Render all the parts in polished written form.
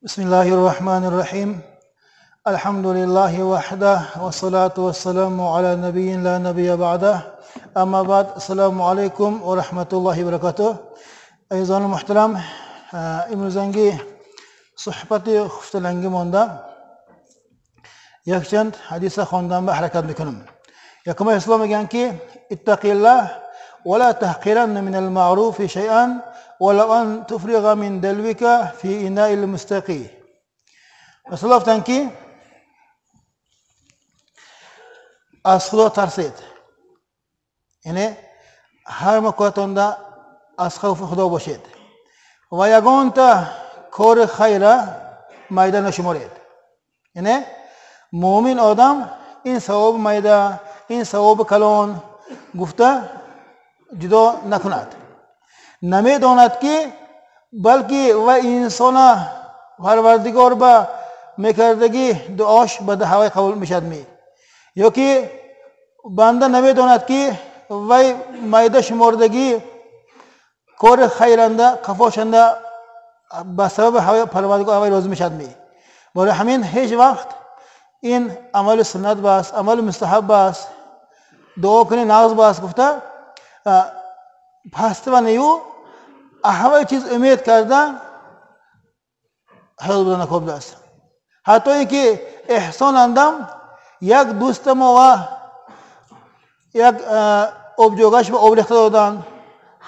بسم الله الرحمن الرحيم. الحمد لله وحده والصلاة والسلام على نبي لا نبي بعده. أما بعد، السلام عليكم ورحمة الله وبركاته. Азизони муҳтарам, имрӯзанги суҳбати хуфталанги монда якчанд ҳадиса хондан ба ҳаракат мекунам. Якума ислом мегӯянд ки иттақиллаҳ ва ла таҳқиранна минал маъруфи шайъан ва лав ан туфриға мин далвика фи инаил мустақӣ. Расулуллоҳ гуфтанд ки аз Худо тарсед, яъне ҳар маконатонда аз хавфи Худо бошед ва ягонта кори хайра майда нашуморед. Яъне муъмин одам ин савоби майда, ин савоби калон гуфта ҷудо накунад. Намедонад ки балки ва инсона Парвардигор ба мекардагӣ дуош ба даҳавай қабул мешавад ми, ё ки банда намедонад ки вай майда шумордагӣ кори хайранда қафошанда ба сабаби ҳавай Парвардигор ҳавай розӣ мешавад ми. Барои ҳамин ҳеҷ вақт ин амали суннат баст, амали мустаҳаб баст, дуо кунӣ нағз баст гуфта паст ва нею ҳавай чиз умед карда ҳаёт буда накобдааст. Ҳатто ин ки эҳсон андам як дӯста мо ва як обҷогаш ба об рехта доданд,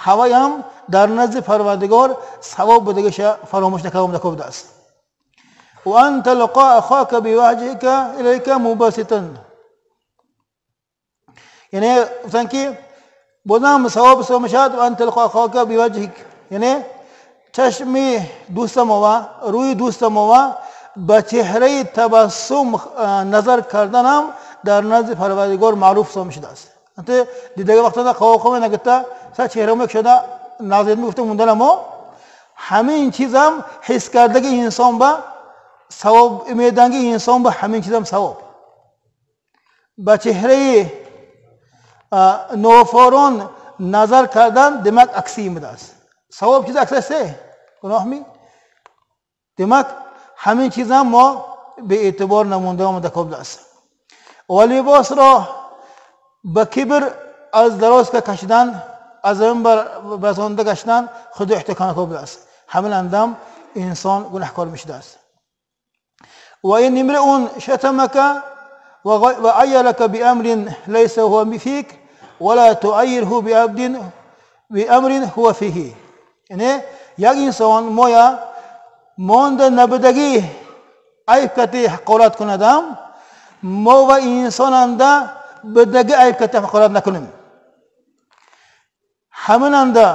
ҳаваям дар назди Парвардигор савоб будагиша фаромӯш накардам накобдааст. ва ан талқа ахока биваҷҳика илайка мубаситан. Яъне гуфтанд ки бозам савоб ҳисоб мешавад ва ан талқа ахока биваҷҳик, яъне чашми дӯста мо ва рӯи дӯста мо ва ба чеҳраи табассум назар карданам дар назди Парвардигор маъруф ҳисоб мешудааст. Дидаги вақтада қавоқоме нагуфта са чеҳрамо кушода назир мегуфта монданамо ҳамин чизам ҳис кардаги инсон ба савоб умеданги инсон ба ҳамин чизам савоб. Ба чеҳраи нофорон назар кардан демак акси ин будааст. Савоб чиз акс аст, гуноҳ ми? Демак ҳамин чизам мо беэътибор намонда омада кобдааст. Ва либосро ба кибр аз дарозка кашидан, аз замин барасонда гаштан худо эҳтиком кобдааст. Ҳамин андам инсон гунаҳкор мешудааст. Ва ин имриун шатамака ва айярaka биамрин лайса ҳува фик вала туайирҳу биабдин биамрин ҳува фиҳи. Яъне як инсон моя монда набудагӣ айб кати ҳақорат кунадам, мо ва инсонанда будагӣ айб кати ҳақорат накунем. Ҳаминанда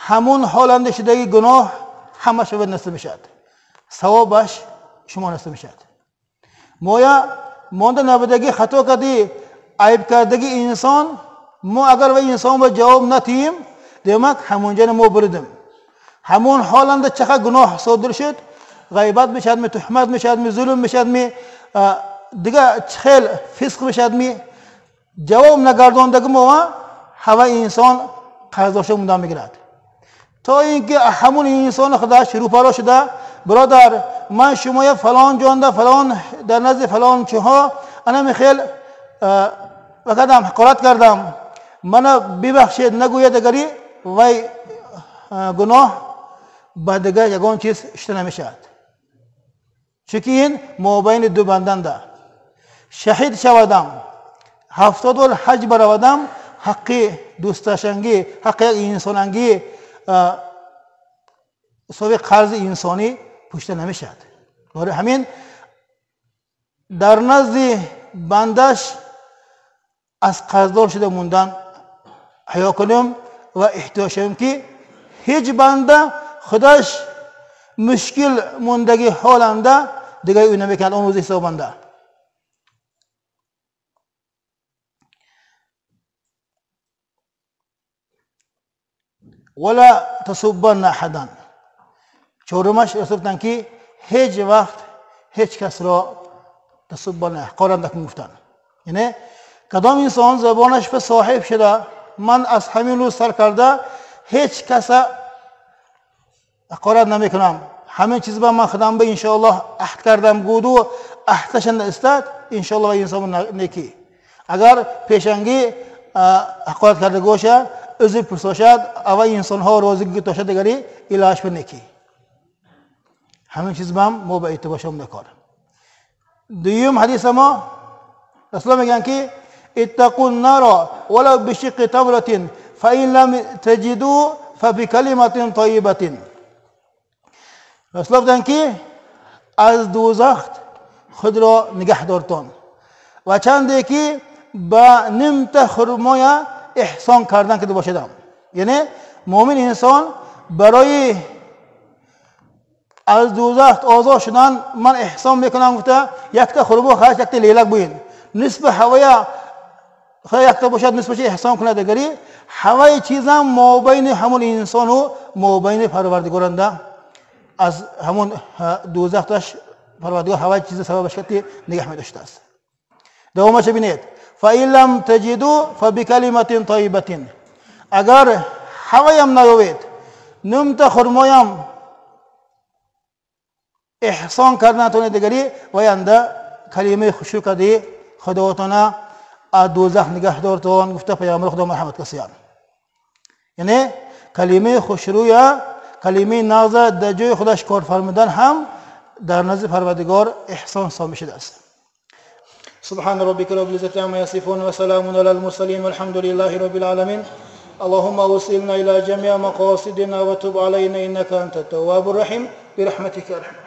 ҳамун ҳоланда шудаги гуноҳ ҳамааш ба насиб мешавад, савобаш шумо насиб мешавад. Моя монда набудагӣ хато кардӣ, айб кардагӣ инсон, мо агар ва инсон ба ҷавоб натиҳем, демак ҳамонҷоро мо буридем. Ҳамон ҳоланда чақа гуноҳ содир шуд, ғайбат мешавад ми, туҳмат мешавад ми, зулм мешавад ми, дига хел фисқ мешавад ми, ҷавоб нагардондаги мо ҳава инсон қарздошта мондан мегирад. То ин ки ҳамун инсони худаш рӯпаро шуда, бародар, ман шумоя фалон ҷонда фалон дар назди фалон чиҳо анами хел вакадам ҳақорат кардам, мана бибахшед нагӯяд агари вай гуноҳ ба дигар ягон чиз шуда намешавад. Чунки ин мобайни ду банданда. Шаҳид шавадам, 70 бол ҳаҷ баравадам, ҳаққи дӯсташангӣ, ҳаққи як инсонангӣ ҳисоби қарзи инсонӣ пушта намешавад. Барои ҳамин дар назди бандаш аз қарздор шуда мондан ҳаё кунем ва эҳтиёҷ шавем ки ҳеҷ банда худаш мушкил мондагӣ ҳоланда дигари ӯ намекунад, он рӯзи ҳисобанда. Вала тасуббанна аҳадан. Чорумаш расул гуфтанд ки ҳеҷ вақт ҳеҷ касро тасуббанна ҳақорат накун гуфтанд. Яъне кадом инсон забонаш ба соҳиб шуда, ман аз ҳамин рӯз сар карда ҳеҷ каса ҳақорат намекунам, ҳамин чиз ба ман худам ба иншоаллоҳ аҳд кардам гуду аҳдашанда истад, иншоаллоҳ ва инсон некӣ. Агар пешангӣ ҳақорат карда бошад, узр пурсошад, ава инсонҳо розӣ гитошад, дигари илоҳаш ба некӣ. Ҳамин чиз бам мо ба эътибор шавем дакор. Дуюм ҳадиса мо Расулуллоҳ мегӯянд ки иттақун нара валав бишиққи тамратин фаин лам таҷиду фабикалиматин тайибатин. Расулуллоҳ гуфтанд ки аз дӯзах худро нигаҳ дортон ва чанде ки ба нимта хурмоя эҳсон кардан карда бошадам. Яъне муъмин инсон барои аз дӯзах озод шудан ман эҳсон мекунам гуфта якта хурмо харҷ, якта лелак буин, нисфи ҳавоя худо якта бошад, нисфаши эҳсон кунад, дигари ҳаваи чизам мобайни ҳамон инсону мобайни парвардигоранда аз ҳамон дӯзахташ парвардигор ҳаваи чиза сабабаш кард ки нигаҳ медоштааст. Давомаша бинед: фаин лам таҷиду фабикалиматин тайибатин. Агар ҳаваям наёвед, нимта хурмоям эҳсон кардан натавонед, дигари ваянда калимаи хушрӯ кардӣ худотона аз дӯзах нигаҳ дортон гуфта паёмбари худо марҳамат касиян. Яъне калимаи хушрӯя, калимаи нағза дар ҷои худаш кор фармудан ҳам дар назди парвардигор эҳсон ҳисоб мешудааст. سبحان ربك رب العزة عما يصفون وسلام على المرسلين والحمد لله رب العالمين. اللهم وصلنا إلى جميع مقاصدنا وتب علينا إنك أنت التواب الرحيم برحمتك يا أرحم.